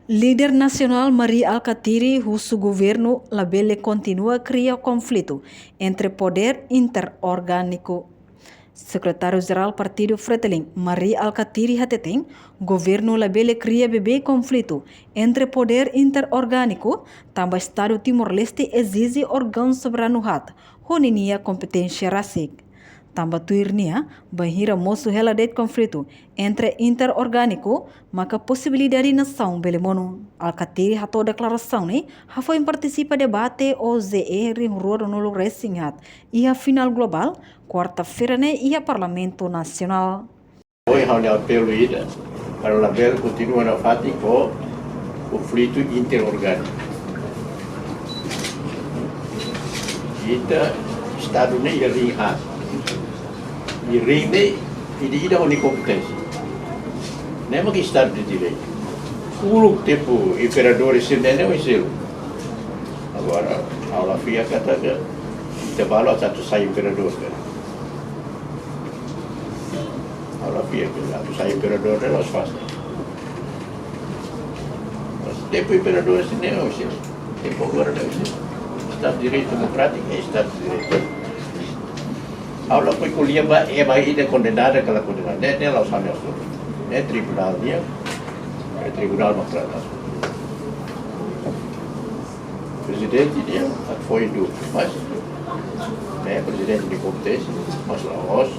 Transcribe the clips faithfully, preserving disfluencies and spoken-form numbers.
Líder nasionál Mari Alkatiri husu governu labele kontinua kria konflitu entre podér interorgániku. Sekretáriu-Jerál Partidu Fretilin, Mari Alkatiri hateten, governu labele kria beibeik konflitu entre podér interorgániku, tanba Estadu Timor-Leste ezije órgaun soberanu haat ho ninia kompeténsia rasik. Tanba tuir nia, bainhira mosu hela de'it konflitu entre interorgániku, maka posibilidade nasaun bele monu. Alkatiri hato'o deklarasaun ne'e hafoin partisipa debate O J E rihun rua ruanulu resin haat iha finál globál, kuarta-feira ne'e iha Parlamentu Nasionál. Ohin ha'u-nia apelu ida, para labele kontinua nafatin ho konflitu interorgániku. Ita Estadu ne'e iha ring haat. I ring ne'e ida-idak ho nia kompeténsia. Ne'e mak Estadu de Direitu. Uluk tempu imperadór sira-ne'e ne'e oinsá. Agora, ha'u la fiar katak ita balu atu sai imperadór ka. Ha'u la fiar katak atu sai imperadór ne'e la'ós fasil. Mas tempu imperadór sira-ne'e oinsá. Tempu agora ne'e oinsá. Estadu de Direitu demokrátiku é Estadu de Direitu. Ha'u la foin ko'alia ba ema ida kondenadu ka la kondenadu. Ne'e, ne'e la'ós ha'u-nia asuntu. Ne'e tribunál nian, ne'e tribunál mak trata asuntu. Prezidente nian atu fó indultu, mas ne'e prezidente nia kompeténsia, mas la'ós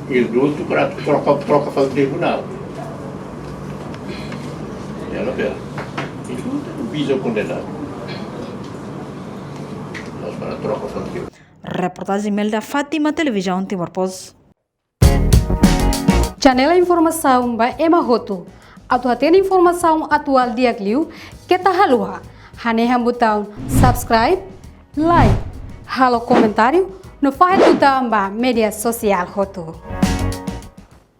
indultu para troka, troka fali tribunál. Ya, labele. Indultu é visa kondenadu. Mas para troka fali tribunál. Reportajen Melda Fátima, Televizaun Timor Post. Janela informasaun ba ema hotu. Atu hatene informasaun atuál di'ak liu, keta haluha hanehan butaun subscribe, like, halo komentáriu, no fahe tutan ba média sosiál hotu.